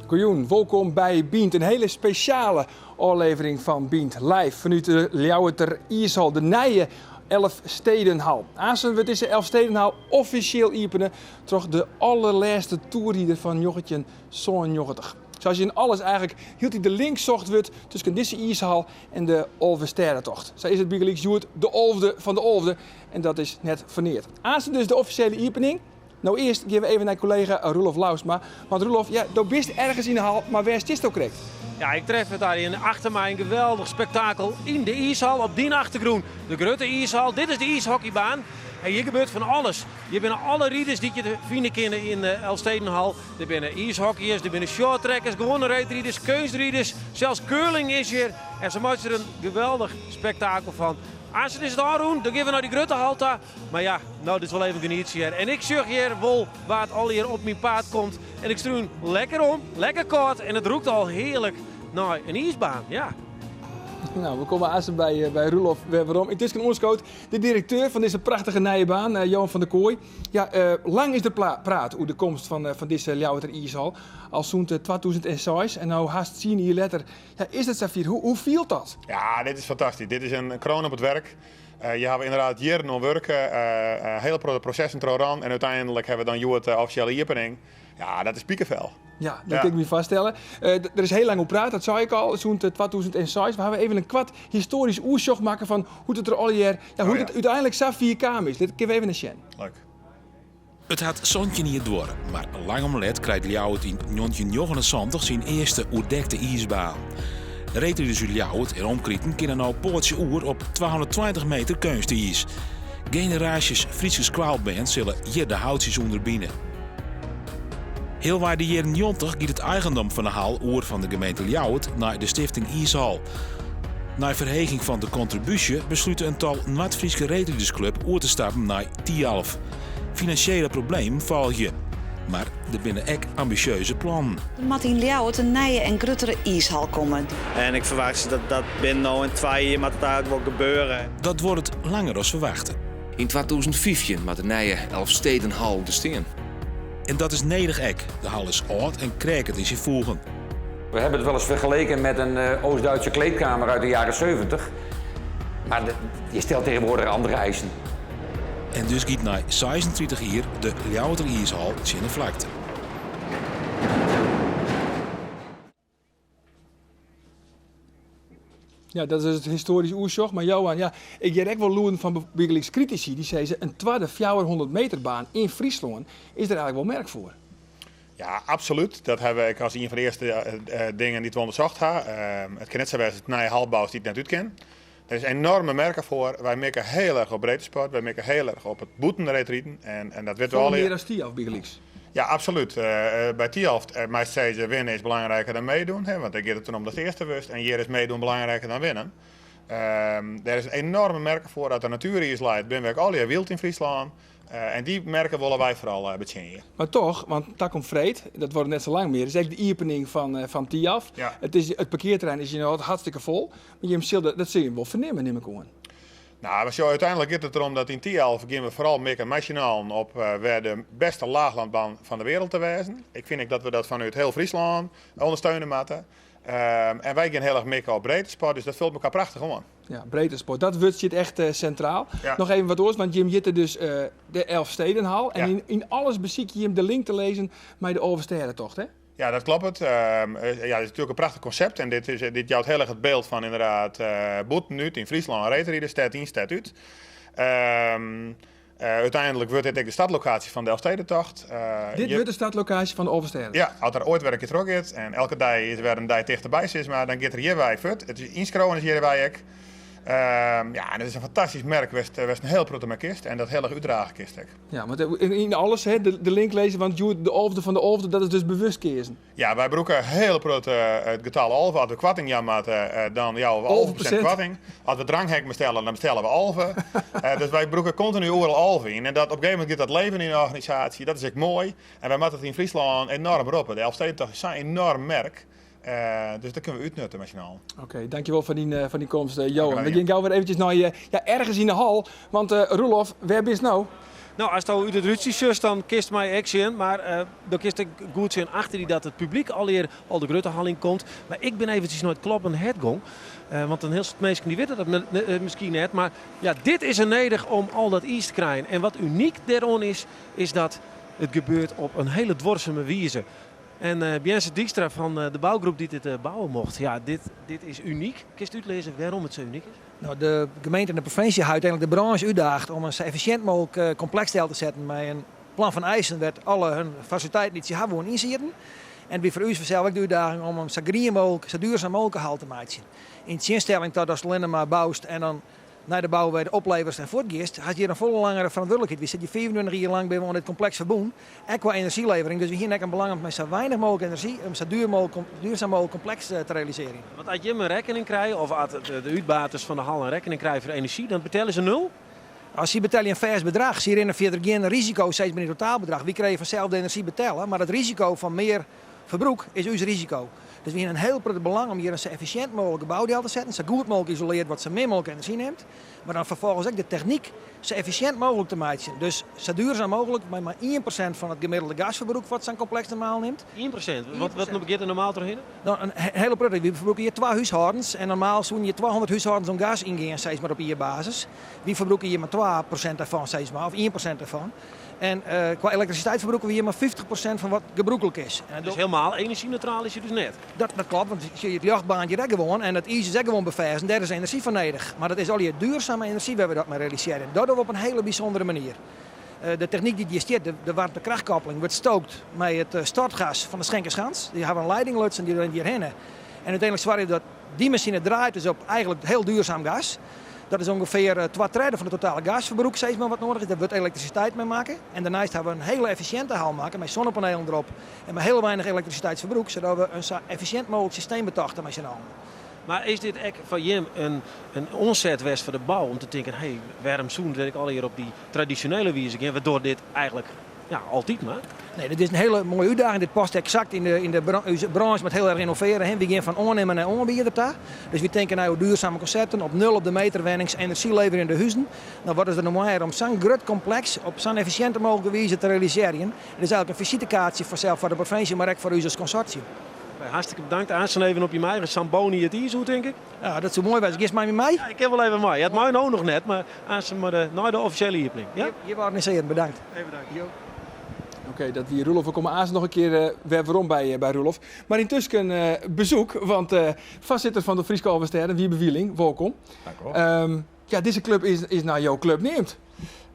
Goejûn, wolkom by Bynt. In hiele spesjale ôflevering fan Bynt live fanút de Ljouwerter Iishal, de nije Elfstedenhal. Aansen wurdt dizze Elfstedenhal offisjeel iepene troch de allerlêste toerrider fan 1997. Sa as yn alles eigenlik hieltyd de link socht wurdt tusken dizze iishal en de Alvestêdetocht. Sa is it bygelyks hjoed de alfde fan de alfde en dat is net foar neat. Aansen dus de offisjele iepening. No earst gean we even nei kollega Roelof Lousma. Want Roelof, ja, do bist ergens yn de hal, mar wêr stisto krekt? Ja, ik tref it Arjen. Achter my in geweldich spektakel yn de iishal. Op dyn achtergrûn de grutte iishal. Dit is de iishockeybaan. En hjir gebeurt fan alles. Hjir binne alle riders dy't je te finen kinne yn de Elfstedenhal. Der binne iishockeyers, der binne shorttrackers, gewoane reedriders, keunstriders, sels curling is hjir. En se meitsje der in geweldich spektakel fan. Aansen is it ôfrûn, dan gean we nei dy grutte hal ta. Mar ja, no dus wol even genietsje hjir. En ik sjoch hjir wol wa't allegear op myn paad komt. En ik strún lekker om, lekker kâld en it rûkt al hearlik nei in iisbaan. Ja. Nou, we komme aansen by, by Roelof wer werom. Yntusken oanskood de direkteur fan dizze prachtige nije baan, eh, Johan van der Kooi. Ja, eh, lang is der praat oer de komst fan, eh, fan dizze Ljouwerter iishal. Al sûnt 2006 en no hast tsien jier letter. Ja, is it safier? Hoe, hoe fielt dat? Ja, dit is fantastysk. Dit is in kroan op it wurk. Hjir hawwe we ynderdaad jierren oan wurke, hiele protte prosessen trochran en úteinlik hawwe we dan hjoed de offisjele iepening. Ja, dat is pikefel. Ja, dat kin ik my foarstelle. Der is hiel lang oer praat, dat sei ik al, sûnt 2006. We hawwe even in koart histoarysk oersjoch makke fan hoe't it der allegear, ja, hoe't it úteinlik sa fier kaam is. Lit kinne we even nei sjen. Leuk. It hat 17 jier duorre, mar lang om let krijt Ljouwert yn 1979 syn earste oerdekte iisbaan. Reedriders út Ljouwert en omkriten kinne no poatsje oer op 220 meter keunstiis. Generaasjes Fryske skoalbern sille hjir de houtsjes ûnder bine. Healwei de jierren 90 giet it eigendom fan de hal oer fan de gemeente Ljouwert nei de stifting Iishal. Nei ferheging fan de kontribúsje beslute in tal Noard-Fryske reedridersklub oer te stappen nei Thialf. Finansjele problemen folgje, mar der binne ek ambisjeuze plannen. Der moat yn Ljouwert in nije en gruttere iishal komme. En ik ferwachtsje dat dat binnen no en twa jier moat it eigenlik wol gebeure. Dat duorret langer as ferwachte. Yn 2015 moat de nije Elfstedenhal der stean. En dat is nedich ek, de hal is âld en kreaket yn syn foegen. We hebben het wel eens vergeleken met een eh, Oost-Duitse kleedkamer uit de jaren 70. Maar je stelt tegenwoordig andere eisen. En dus giet nei 36 jier de Ljouwerter iishal tsjin de flakte. Ja, dat is it histoarysk oersjoch. Mar Johan, ja, ik hear ek wol lûden fan bygelyks kritisy dy sizze in twadde 400 meter baan yn Fryslân is der eigenlik wol merk foar. Ja, absolút. Dat hawwe we ek as ien fan de earste eh, dingen dy't we ûndersocht ha. Ehm, it kin net sa wêze dat nije hal boust dy't net út kin. Der is enoarme merk foar. Wy mikke hiel erch op breedtesport, wy mikke hiel erch op it bûtenreedriden en, en dat witte we Folle mear as Thialf bygelyks. Ja, absolút. Uh, by Thialf uh, meist sizze winnen is belangriker dan meedoen, hè, want dêr giet it dan om datst earste wurdst. En hjir is meedoen belangriker dan winnen. Um, dêr is in enoarme merk foar. As der natueriis leit, binne we ek allegear wyld yn Fryslân. Uh, en dy merken wolle wy foaral uh, betsjinje. Mar toch, want takom freed, dat duorret net sa lang mear, is ek de iepening fan, uh, fan Thialf. Ja. It, is, it parkearterrein is hjir no altyd hartstikke fol. Mar jim sille, dat sille jim wol fernimme, nim ik oan. Nou, mar sjoch, úteinlik giet it derom dat yn Thialf gean we foaral mikken mei syn allen op uh, wer de bêste laaglandbaan fan de wereld te wêzen. Ik fyn ek dat we dat fanút hiel Fryslân ûndersteune moatte. Um, en wy gean hiel erch mikken op breedtesport, dus dat fult mekoar prachtich oan. Ja, breedtesport, dat wurd stiet echt uh, sintraal. Ja. Noch even wat oars, want jim hjitte dus uh, de Elfstedenhal. En Ja. yn, yn alles besykje jim de link te lizzen mei de Alvestêdetocht, hè? Ja, dat kloppet. Um, ja, dit is natuerlik in prachtich konsept en dit, is, dit jout hiel erch it byld fan ynderdaad uh, bûtenút yn Fryslân reedride, stêd yn, stêd út. Um, uh, úteinlik wurdt dit ek de startlokaasje fan de Elfstedentocht. Uh, Dit wurdt de startlokaasje fan de Alvestêdetocht? Ja, as der oait wer in kear trochgiet en elke dei is wer in dei tichterby, sis mar, dan giet er hjirwei fuort. It is ynskriuwen is hjirwei ek. Um, ja, en it is in fantastysk merk wêr'tst wêr'tst in hiel protte mei kinst en dat hiel erch útdrage kinst ek. Ja, want yn alles, hè, de, de link lizze, want hjoed de alfde fan de alfde, dat is dus bewust keazen. Ja, wy brûke hiel protte it getal 11. As we koarting jaan moatte, dan jouwe we 11% koarting. As we dranghek bestelle, dan bestelle we 11. Dus wy brûke kontinu oeral 11 yn. En dat, op in gegeven momint giet dat leven yn de organisaasje. Dat is ek moai. En wy moatte it yn Fryslân enoarm roppe. De Elfstedentocht is sa'n enoarm merk. Dus dat kinne we útnutte mei syn allen. Oké, dankjewol foar dyn, foar dyn komst, Johan. We gean gau wer eventjes nei ja, ergens yn de hal. Want Roelof, wêr bist no? No, ast út it rútsje sjochst, dan kinst my ek sjen. Mar dan kinst ek goed sjen achter dy dat it publyk allegear al de grutte hal yn komt. Mar ik bin eventsjes nei it Kloppend Hert gong. Want in hiel soad minsken dy witte dat miskien net. Mar ja, dit is der nedich om al dat iis te krijen. En wat unyk dêroan is, is dat it gebeurt op in hiele duorsume wize. En Bjense Dykstra fan de bougroep dy't dit bouwe mocht. Ja, dit, dit is unyk. Kinst útlizze wêrom it sa unyk is? No, de gemeente en de provinsje ha úteinlik de brânsje útdaagd om in sa effisjint mooglik kompleks del te setten mei in plan fan eisen wêr't alle hun fasiliteiten dy't sy ha woene yn sieten. En it wie foar ús fansels ek de útdaging om in sa grien mooglik, sa duorsum mooglike hal te meitsjen. Yn tsjinstelling ta datst allinne mar boust en dan nei de bou wer opleverst en fuortgiest, hast hjir in folle langere ferantwurdlikheid. Wy sitte hjir 25 jier lang binne we oan dit kompleks ferbûn, ek kwa enerzjylevering. Dus wy hiene ek in belang om mei sa weinich mooglik enerzjy in sa duer mooglik, duorsum mooglik kompleks te realisearjen. Want as jim in rekkening krije, of as de útbaters fan de hal in rekkening krije foar enerzjy, dan betelje se nul? As sy betelje in fêst bedrach, sy rinne fierder gjin risiko steeds by it totaalbedrach. Wy krije fansels de enerzjy betelle, mar it risiko fan mear ferbrûk is ús risiko. Dus wy hiene in hiel protte belang om hjir in sa effisjint mooglik gebou del te setten, sa goed mooglik isoleard wat sa min mooglik enerzjy nimt, mar dan ferfolgens ek de technyk sa effisjint mooglik te meitsjen. Dus sa duorsum mooglik mei mar 1% fan it gemiddelde gasferbrûk wat sa'n kompleks normaal nimt. 1%? Wat, wat giet der normaal trochhinne? No, in hiele protte. Wy ferbrûke hjir twa húshâldens en normaal soene hjir 200 húshâldens oan gas yngean, sis mar op jierbasis. Wy ferbrûke hjir mar 2% dêrfan, sis mar, of 1% dêrfan. En kwa elektrisiteit ferbrûke we hjir mar 50% fan wat gebrûklik is. En dus helemaal enerzjyneutraal is it dus net? Dat, dat klopt, want it ljocht baarnt hjir ek gewoan en it iis is ek gewoan befêzen. Dêr is enerzjy foar nedich. Mar dat is allegear duurzame enerzjy wêr't we dat mei realisearje. Dat dogge we op in hiele bysûndere manier. De technyk dy't hjir stiet, de waarmtekrachtkoppeling, wurdt stookt mei it stortgas fan de Schenkenschans. Dy hawwe in leiding lutsen, dy rint hjirhinne. En úteinlik soargje dat dy masine draait dus op eigentlik hiel duurzaam gas. Dat is ûngefear twa tredde fan it totale gasferbrûk sis mar, wat noadich is. Dêr wurdt elektrisiteit mei makke. En dêrneist hawwe we in hiele effisjinte hal makke mei sonnepanelen derop en mei hiel weinich elektrisiteitsferbrûk, sadat we in sa effisjint mooglik systeem betochten mei syn allen. Mar is dit ek foar jim in oanset west foar de bou om te tinken, hé, wêrom soene we ek allegear op dy tradisjonele wize gean, we dogge dit eigentlik ja, altyd mar. Nee, dit is in hiele moaie útdaging. Dit past eksakt yn de, yn de ús brânsj moat hiel erch ynnovearje. Hè. Wy gean fan oannimmer nei oanbieder ta. Dus wy tinke nei oer duurzame konsepten, op nul op de meter wennings, enerzjyleverjende huzen. No, wat is der no moaier om sa'n grut kompleks op sa'n effisjinte mooglike wize te realisearjen. It is eigentlik in fisitekaartsje fansels foar de provinsje, mar ek foar ús as konsortium. Hartstikke bedankt. Aansen even op je eigen Zamboni it iis oer, tink ik. Ja, dat soe moai wêze. Giest mei my mei? Ja, ik kin wol even mei. Ja, it mei no noch net, mar aansen mei de, nei de offisjele iepening. Ja? Jim organisearjen, bedankt. Even bedankt. Oké, dat wie Roelof. We komme aansen noch in kear eh, wer werom by, eh, by Roelof. Mar yntusken eh, besoek, want foarsitter fan de Fryske Alvestêden, Wiebe Wieling, wolkom. Dank u wel. Um, ja, dizze klup is, is nei jo klup neamd.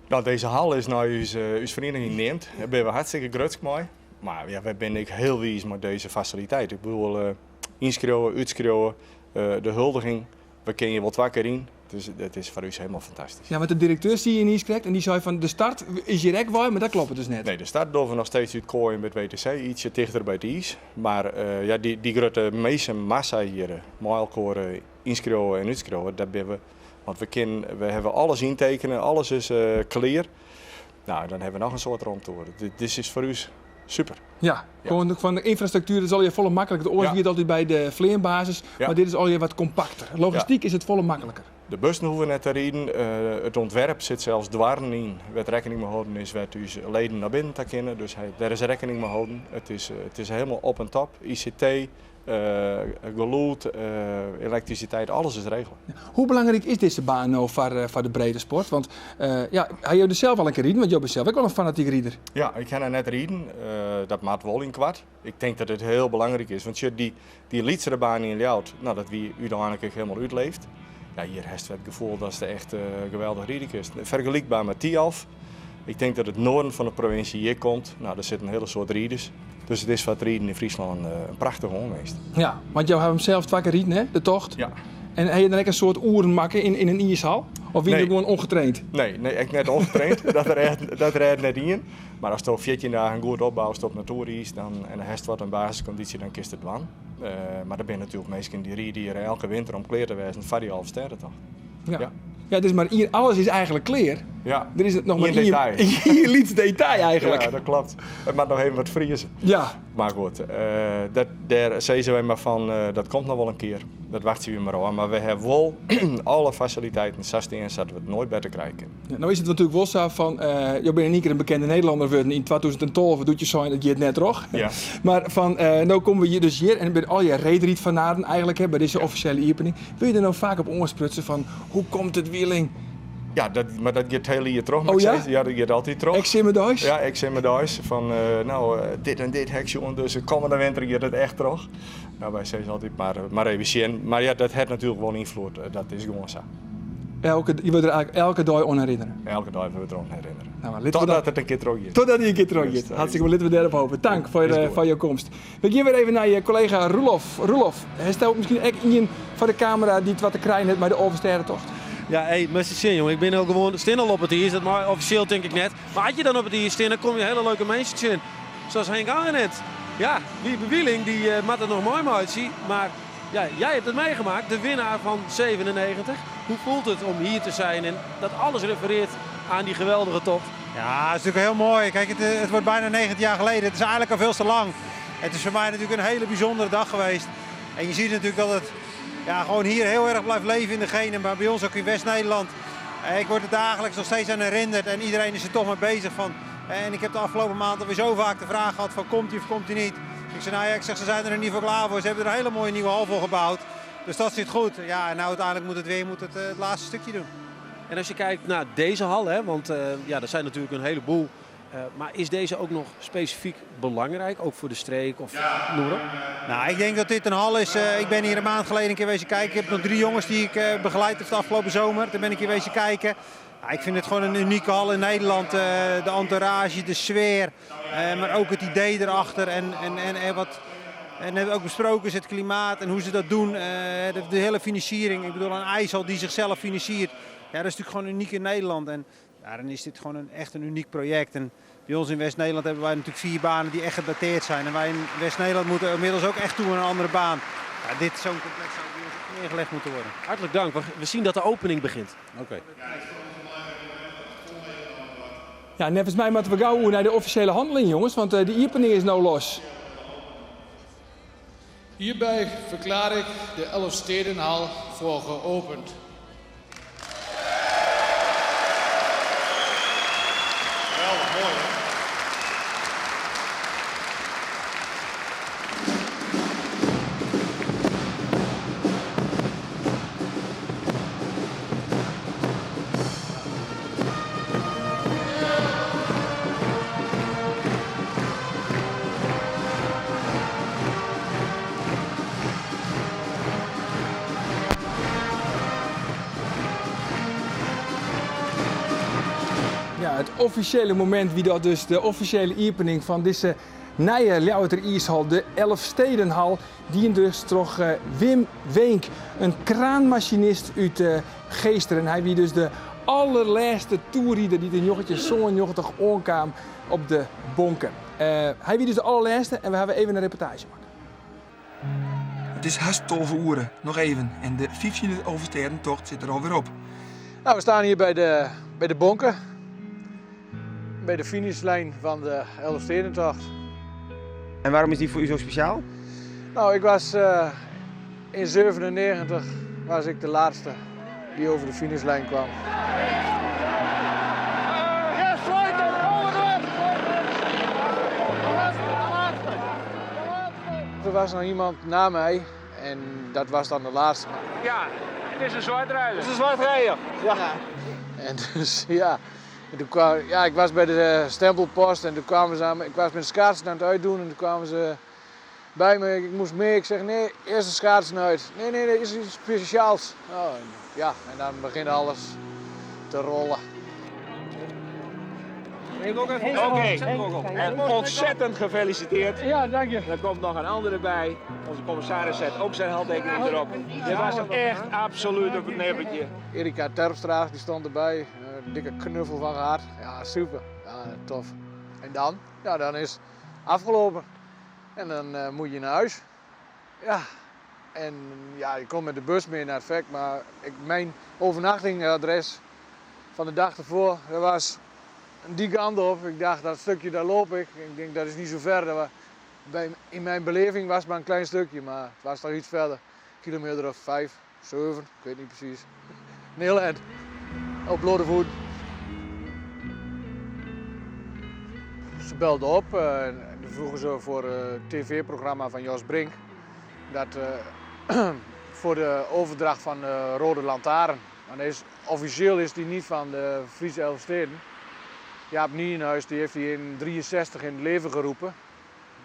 No, dizze hal is nei ús, ús feriening neamd. Dêr binne we hartstikke grutsk mei. Mar ja, wy binne ek hiel wiis mei dizze fasiliteit. Ik bedoel, ynskriuwe, útskriuwe, de huldiging. We kinne hjir wol twa kear yn. Dus it is foar ús hielendal fantastysk. Ja, want de direkteur stie yn niis krekt en dy sei fan de start is hjir ek wei, mar dat kloppet dus net. Nee, de start dogge we noch steeds út Koaium by it WTC, ietsje tichter by it iis. Mar ja, dy, dy grutte minskenmassa hjir, mei elkoar ynskriuwe en útskriuwe, dêr binne we. Want we kin, we hawwe alles yntekene, alles is klear. No, dan hawwe we noch in soad romte oer. Dit is foar ús super. Ja, gewoan fan de ynfrastruktuer is allegear folle makliker. Oars wie it altyd by de fleanbasis, mar dit is allegear wat kompakter. Logistyk is it folle makliker. De bussen hoege net te riden. It ûntwerp sit sels doarren yn wêr't rekkening mei holden is wêr't ús leden nei binnen ta kinne. Dus dêr is rekkening mei holden. It is, it is hielendal op en top. ICT, gelûd, elektrisiteit, alles is regele. Hoe belangryk is dizze baan no foar, foar de breedtesport? Want ja, ha jo der sels al in kear riden? Want jo binne sels ek wol in fanatyk rider. Ja, ik ha noch net riden. Dat moat wol ynkoart. Ik tink dat it hiel belangryk is. Want sjoch, dy, dy lytsere baan yn Ljouwert, no, dat wie úteinlik ek hielendal útleefd. Ja, hjir hast it gefoel datst echt geweldich ride kinst. Fergelykber mei Thialf. Ik tink dat it noarden fan de provinsje hjir komt. No, der sitte in hiele soad riders. Dus it is foar it riden yn Fryslân in prachtige oanwinst. Ja, want jo hawwe him sels twa kear riden, hè, de tocht? Ja. En ha je dan ek in soad oeren makke yn, yn in iishal? Of wie je gewoan ongetraind? Nee, nee, ek net ongetraind. dat rêdt, dat rêdt net ien. Mar asto 14 dagen goed opboust op natoeriis dan, en hast wat in basiskondysje, dan kinst it dwaan. Mar der binne natuerlik minsken dy ride hjir elke winter om klear te wêzen foar dy Alvestêdetocht. Ja. Ja, dus mar alles is eigentlik klear. Ja. Der is noch mar Ien detail. ien lyts detail eigentlik. Ja, dat kloppet. It moat noch even wat friezen. Ja. Mar goed, dat, dêr sizze wy mar fan, dat komt noch wol in kear. Dat wachtsje wy mar ôf. Mar we hawwe wol alle fasiliteiten sa stean sa't we it noait better krije kinne. Ja, no is it natuerlik wol sa fan, jo binne in ien kear in bekende Nederlanner wurden yn 2012, doe't je seinen it giet net troch. Ja. Mar fan, no komme we hjir dus hjir en binne allegear reedrydfanaten eigentlik hè, by dizze offisjele iepening. Wurde je der no faak op oansprutsen fan, hoe komt it Wieling? Ja, dat, mar dat giet it hiele jier troch. Oh ja? Ja, dat giet altyd troch. Ek simmerdeis? Ja, ek simmerdeis. Fan, no, dit en dit ha ik sjoen, dus kommende winter giet it echt troch. No, wy sizze altyd mar, mar even sjen. Mar ja, dat hat natuerlik wol ynfloed. Dat is gewoan sa. Elke, je wurde der eigentlik elke dei oan herinnere? Elke dei wurde we der oan herinnere. Nou, maar litte we Totdat dan it in kear trochgiet. Totdat it in kear trochgiet. Juist, Hartstikke moai, litte we dêrop hoopje. Tank foar, Is goed. foar jo komst. We gean wer even nei je kollega Roelof. Roelof, hasto miskien ek ien foar de kamera dy't wat te krijen hat mei de Alvestêdetocht? Ja, hey, moatst sjen, jongen. Ik bin al gewoan stean al op it iis. Dat mei offisjeel tink ik net. Mar as je dan op it iis stean, dan komme je hiele leuke minsken tsjin. Sa as Henk Angenent. Ja, Wiebe Wieling dy moat it noch meimeitsje. Mar ja, jij hebt het meegemaakt, de winnaar van 97. Hoe voelt het om hier te zijn en dat alles refereert aan die geweldige tocht? Ja, het is natuurlijk heel mooi. Kijk, het wordt bijna 90 jaar geleden. Het is eigenlijk al veel te lang. Het is voor mij natuurlijk een hele bijzondere dag geweest. En je ziet natuurlijk dat het ja, gewoon hier heel erg blijft leven in de genen. Maar bij ons ook in West-Nederland. Ik word er dagelijks nog steeds aan herinnerd. En iedereen is er toch mee bezig van. En ik heb de afgelopen maand alweer zo vaak de vraag gehad van komt hij of komt hij niet. Ik zei, nou ja, ik zeg, ze zijn er nog niet voor klaar voor. Ze hebben er een hele mooie nieuwe hal voor gebouwd. Dus dat zit goed. Ja, en nou uiteindelijk moet het weer moet het, het laatste stukje doen. En als je kijkt naar deze hal, hè, want ja, er zijn natuurlijk een heleboel. Maar is deze ook nog specifiek belangrijk, ook voor de streek of noem maar op? Nou, ik denk dat dit een hal is. Ik ben hier een maand geleden een keer wezen kijken. Ik heb nog 3 jongens die ik begeleid heb de afgelopen zomer. Toen ben ik hier wezen kijken. Nou, ik vind het gewoon een unieke hal in Nederland. De entourage, de sfeer, maar ook het idee erachter. En hebben we ook besproken is het klimaat en hoe ze dat doen. De hele financiering. Ik bedoel, een ijshal die zichzelf financiert. Ja, dat is natuurlijk gewoon uniek in Nederland. En ja, dan is dit gewoon echt een uniek project. En bij ons in West-Nederland hebben wij natuurlijk 4 banen die echt gedateerd zijn. En wij in West-Nederland moeten inmiddels ook echt toe aan een andere baan. Ja, dit zo'n complex zou bij ons ook neergelegd moeten worden. Hartelijk dank. We zien dat de opening begint. Oké. Ja, neffens my moatte we gau oer nei de offisjele hanneling, jongens, want de iepening is no los. Hierbij verklaar ik de Elfstedenhal voor geopend. Geweldig, mooi hè? Ja, it offisjele momint wie dat dus de offisjele iepening fan dizze nije Ljouwerter iishal, de Elfstedenhal, dien dus troch Wim Weenk, in kraanmasinist út Geesteren. En hy wie dus de allerlêste toerrider dy't yn 1997 oankaam op de Bonke. Hy wie dus de allerlêste en we hawwe even in reportaazje makke. It is hast 12 oere, noch even en de fyftjinde Alvestêdentocht sit der alwer op. Nou, we staan hier bij de Bonke, bij de finishlijn van de Elfstedentocht. En waarom is die voor u zo speciaal? Nou, ik was in 97 was ik de laatste die over de finishlijn kwam. Er was nog iemand na mij en dat was dan de laatste. Ja, het is een zwartrijder. Het is een zwartrijder, ja. En dus, ja. En toen kwam, ja, ik was bij de stempelpost en toen kwamen ze aan me. Ik was mijn schaatsen aan het uitdoen en toen kwamen ze bij me. Ik moest mee. Ik zeg nee, eerst de schaatsen uit. Nee, nee, nee, is iets speciaals. Oh, en, ja, en dan begint alles te rollen. Oké, en ontzettend gefeliciteerd. Ja, dank je. Er komt nog een andere bij. Onze commissaris zet ook zijn handtekening erop. Dit was echt absoluut op het nippertje. Erika Terpstra, die stond erbij. Een dikke knuffel van gehad. Ja, super. Ja, tof. En dan? Ja, dan is het afgelopen. En dan moet je naar huis. Ja. En ja, je komt met de bus mee naar het vek, maar mijn overnachtingadres Van de dag ervoor, dat was die kant op. Ik dacht, dat stukje daar loop ik. Ik denk, dat is niet zo ver. Dat was, bij, in mijn beleving was het maar een klein stukje, maar het was toch iets verder. Kilometer of 5, 7, ik weet niet precies. Een heel eind. Op blote voet. Ze belden op en vroegen ze voor het tv-programma van Jos Brink. Dat, voor de overdracht van de Rode Lantaarn. Maar is, officieel is die niet van de Friese Elfsteden. Jaap Nienhuis die heeft die in 63 in het leven geroepen.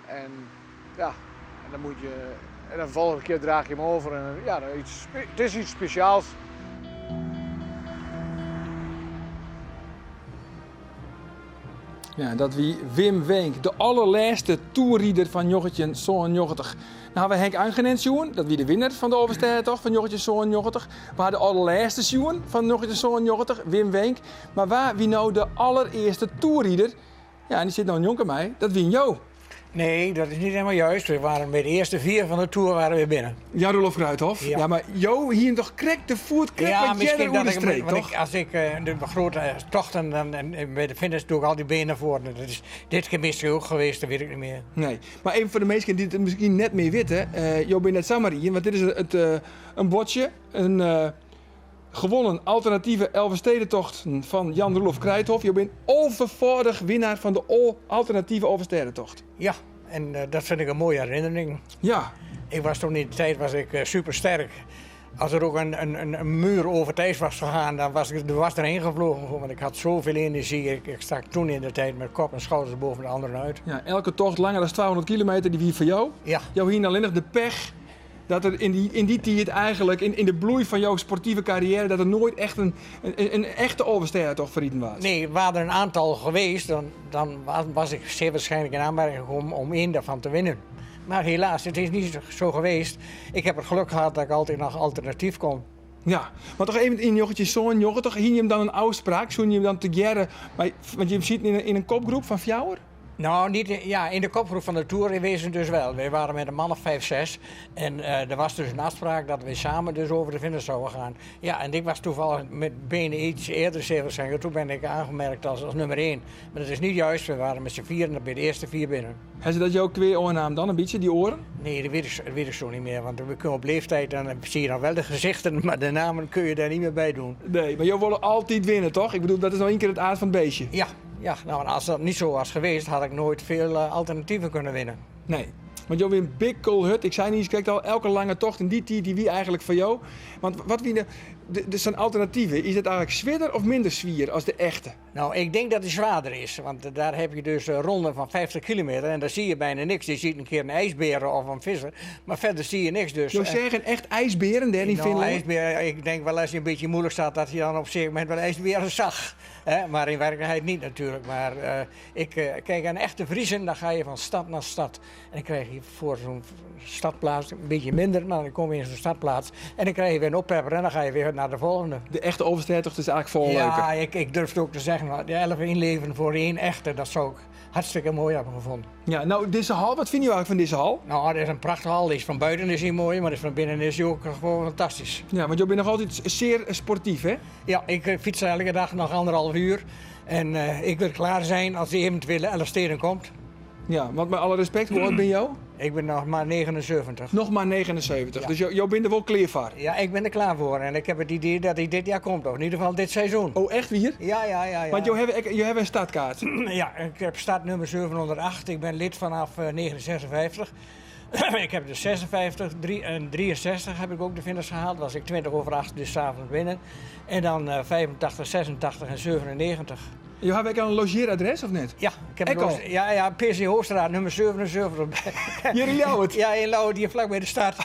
En ja, en dan moet je. En dan de volgende keer draag je hem over. En ja, iets, het is iets speciaals. Ja, dat wie Wim Weenk, de allerlaatste toerrieder van Joggetje Zo'n 90. Nou, we Henk Angenent zien, dat wie de winnaar van de Overstedentocht van Joggetje Zo'n 90. We hadden de allerlaatste zien van Joggetje Zo'n 90, Wim Weenk. Maar waar wie nou de allereerste toerrieder? Ja, en die zit nou jonker mij, dat wie jou. Nee, dat is niet helemaal juist. We waren bij de eerste vier van de Tour waren we binnen. Ja, Rolof Kruithof. Ja. ja, maar Jo, hier toch krek de voet, krek ja, wat misschien dat ik, streek, want toch? Ik, als ik de grote tochten dan, en bij de finish doe ik al die benen voor. Dat is dit keer misschien ook geweest, dat weet ik niet meer. Nee, maar even voor de mensen die het misschien net meer weten. Jo bent net zomaar hier, want dit is het, een bordje, een gewonnen alternatieve Elfstedentocht van Jan Roelof Kruithof. Je bent overvaardig winnaar van de alternatieve Elfstedentocht. Ja, en dat vind ik een mooie herinnering. Ja. Ik was toen in de tijd was ik supersterk. Als er ook een muur over het ijs was gegaan, dan was ik er was erheen gevlogen. Want ik had zoveel energie. Ik stak toen in de tijd met kop en schouders boven de anderen uit. Ja, elke tocht langer dan 200 kilometer, die wie voor jou. Ja. Jou hier alleen nog de pech dat er in die tijd eigenlijk, in de bloei van jouw sportieve carrière, dat er nooit echt een echte Elfstedentocht verrieden was. Nee, waren er een aantal geweest, dan was ik zeer waarschijnlijk in aanmerking gekomen om één daarvan te winnen. Maar helaas, het is niet zo geweest. Ik heb het geluk gehad dat ik altijd nog alternatief kon. Ja, maar toch even in Joggetje zo'n Jogge, toch hing je hem dan een afspraak, zoen je hem dan te gerren, maar, want je zit in een kopgroep van Fjouwer? Nou, niet, ja, in de kopgroep van de Tour in wezen dus wel. Wij waren met een man of 5, 6. En er was dus een afspraak dat we samen dus over de finish zouden gaan. Ja, en ik was toevallig met benen iets eerder zeer waarschijnlijk. Toen ben ik aangemerkt als nummer 1. Maar dat is niet juist, we waren met z'n vieren bij de eerste 4 binnen. Hebben ze dat jouw weer oornaam dan, een beetje, die oren? Nee, dat weet ik zo niet meer. Want we kunnen op leeftijd, dan zie je nog wel de gezichten, maar de namen kun je daar niet meer bij doen. Nee, maar jou willen altijd winnen, toch? Ik bedoel, dat is nou één keer het aard van het beestje. Ja. Ja, nou, als dat niet zo was geweest, had ik nooit veel alternatieven kunnen winnen. Nee, want jou wint Big Cool Hut. Ik zei niet eens, kijk al, elke lange tocht en die tijd die wie eigenlijk voor jou. Want wat wie de zijn alternatieven, is het eigenlijk zwaarder of minder zwier als de echte? Nou, ik denk dat het zwaarder is, want daar heb je dus ronden van 50 kilometer en daar zie je bijna niks. Je ziet een keer een ijsbeer of een visser, maar verder zie je niks dus. Je zeggen echt ijsberen daar in nou, Finland? IJsbeer, ik denk wel als je een beetje moeilijk staat dat je dan op zeker moment wel ijsberen zag. Hè? Maar in werkelijkheid niet natuurlijk. Maar kijk, aan echte Vriezen, dan ga je van stad naar stad. En dan krijg je voor zo'n stadplaats een beetje minder, maar dan kom je in zo'n stadplaats en dan krijg je weer een oppepper en dan ga je weer naar de volgende. De echte Elfstedentocht is eigenlijk veel leuker. Ja, ik durf het ook te zeggen, de 11 inleveren voor één echte, dat zou ik hartstikke mooi hebben gevonden. Ja, nou, deze hal, wat vind je eigenlijk van deze hal? Nou, dat is een prachtige hal. Die is van buiten is die mooi, maar van binnen is die ook gewoon fantastisch. Ja, want je bent nog altijd zeer sportief, hè? Ja, ik fiets elke dag nog 1,5 uur. En ik wil klaar zijn als die eventuele Elfsteden komt. Ja, want met alle respect, hoe oud ben jou? Ik ben nog maar 79. Nog maar 79, ja. Dus jou bent er wel klaar voor? Ja, ik ben er klaar voor. En ik heb het idee dat hij dit jaar komt, of in ieder geval dit seizoen. Oh, echt weer? Ja. Want jou hebt een startkaart? Ja, ik heb startnummer 708. Ik ben lid vanaf 1956. Ik heb de 56 en 63 heb ik ook de finish gehaald. Was ik 8:20 dus 's avonds binnen. En dan 85, 86 en 97. Je hebt ook al een logeeradres of net? Ja, ik heb een ja, PC Hoofdstraat, nummer 77. Hier in Ljouwert? Ja, in Ljouwert, hier vlak bij de stad.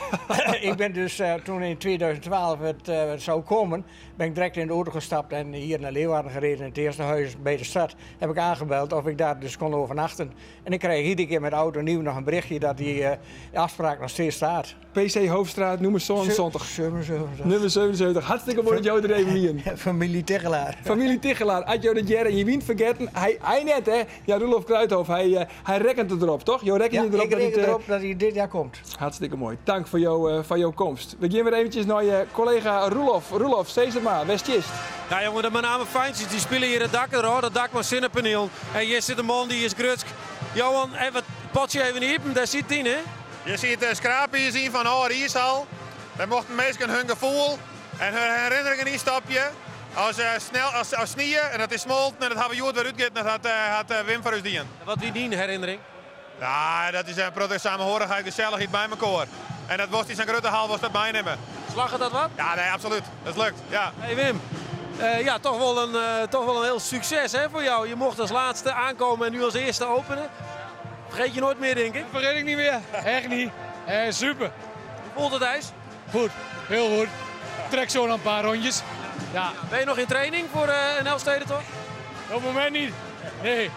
Ik ben dus toen in 2012 het zou komen, ben ik direct in de auto gestapt en hier naar Leeuwarden gereden. In het eerste huis bij de stad heb ik aangebeld of ik daar dus kon overnachten. En ik kreeg iedere keer met auto nieuw nog een berichtje dat die afspraak nog steeds staat. PC Hoofdstraat, nummer 77. 77. Nummer 77. Hartstikke mooi dat jou er even in. Familie Tichelaar. Familie Tichelaar. Adjo de Jerry. hie wyn fergetten. Hy, hy net, hè? Ja, Roelof Kruithof, hy, eh, hy rekkenet derop, toch? Jo rekkenje Ja, derop ik dat reken it, eh, derop dat hy dit jaar komt. Hartstikke moai. Tank foar jo, eh, foar jo komst. We gean wer eventsjes nei eh, kollega Roelof. Roelof, sis it mar, wêr stiest? Ja jongen, de Menamer Feintsjes dy spylje hjir it dak derôf, dat dak mei sinnepanielen. En hjir sit in man dy is grutsk. Johan, even it potsje even iepen, dêr sit yn hè? Hjir sit de skraapiis yn fan âlde iishal. Dêr mochten minsken hun gefoel en hun herinneringen yn stopje. As, eh, snel, as, as snie en dat is smolten en dat hawwe we hjoed wer útgetten. Dat hat, eh, hat eh, Wim foar ús dien. En wat wie dyn herinnering? Ja, dat is in protte samenhorigheid, gesellichheid by mekoar. En dat wolst yn sa'n grutte hal wolst dat meinimme. Slagget dat wat? Ja, nee, absoluut. Dat lukt, ja. Hey Wim, eh, ja, toch wel een, eh, toch wel een heel succes hè, voor jou. Je mocht als laatste aankomen en nu als eerste openen. Vergeet je nooit meer, denk ik. Vergeet ik niet meer. Echt niet. Eh, super. Hoe voelt het ijs? Goed, heel goed. Trek zo nog een paar rondjes. Ja. Ben je nog in training voor eh, een Elfstedentocht? Op het moment niet. Nee.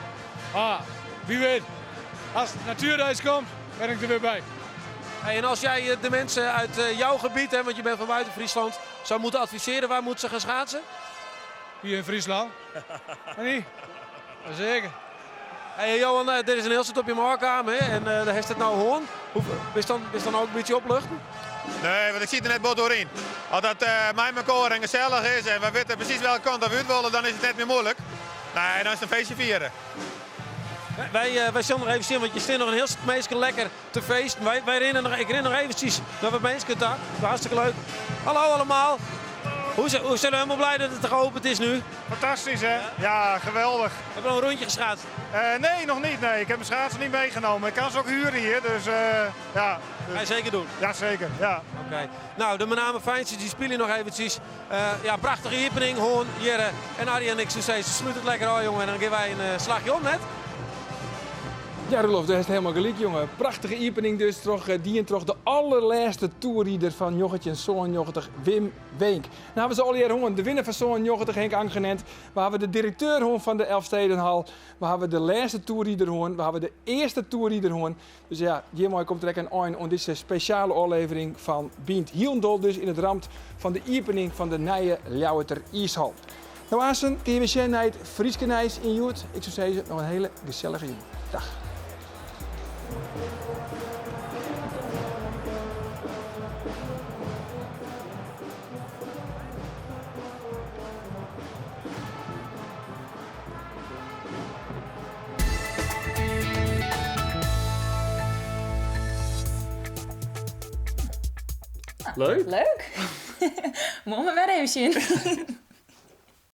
Maar wie weet. Als het natuurijs komt, ben ik er weer bij. Hey, en als jij eh, de mensen uit eh, jouw gebied, hè, want je bent van buiten Friesland, zou moeten adviseren, waar moeten ze gaan schaatsen? Hier in Friesland. Nee, zeker. Hey, Johan, eh, dit is een heel soort op je markkamer hè, en eh, daar heeft het nou hoorn. Hoe, is dan, is dan ook een beetje opluchten? Nee, want ik zit er net bot doorheen. Als dat eh mij mekoar en gezellig is en we weten precies welke kant we uit willen, dan is het net meer moeilijk. Nee, dan is het een feestje vieren. Wij, eh, wij zullen nog even zien, want je zit nog een heel stuk mensen lekker te feesten. Wij, wij rennen nog, ik ren nog eventjes naar wat mensen daar. Hartstikke leuk. Hallo allemaal. Hoe, zijn- hoe zijn we helemaal blij dat het geopend is nu? Fantastisch, hè? Ja, geweldig. Heb je al een rondje geschaatst? nee, nog niet. Nee. Ik heb mijn schaatsen niet meegenomen. Ik kan ze ook huren hier, dus eh, ja. Dus... Ga je zeker doen? Ja, zeker. Ja. Oké. Nou, de Menamer Fijntjes die spelen nog eventjes. Eh, ja, prachtige opening. Hoorn, Jerre en Arjen en ik zou zeggen, sluit het lekker aan, jongen. En dan geven wij een eh, slagje om net. Ja, Roelof, dat is helemaal gelijk, jongen. Prachtige opening dus. Troch, eh, die en troch de allerlaatste toerrieder van Joggetje en Zoon Joggetje, Wim Weenk. Nou, we zijn al hier hongen. De winnaar van Zoon Joggetje, Henk Angenent. We hebben de directeur hoorn van de Elfstedenhal. We hebben de laatste toerrieder hoorn. We hebben de eerste toerrieder hoorn. Dus ja, hiermee komt er een eind aan deze speciale aflevering van Bient Hielendol. Dus in het ramt van de opening van de nieuwe Ljouwerter Ieshal. Nou, Asen, kun je weer zien naar het Frieske Nijs in Joet. Ik zou zeggen, nog een hele gezellige jong. Dag. Leuk. Leuk. Mooi maar weer even zien.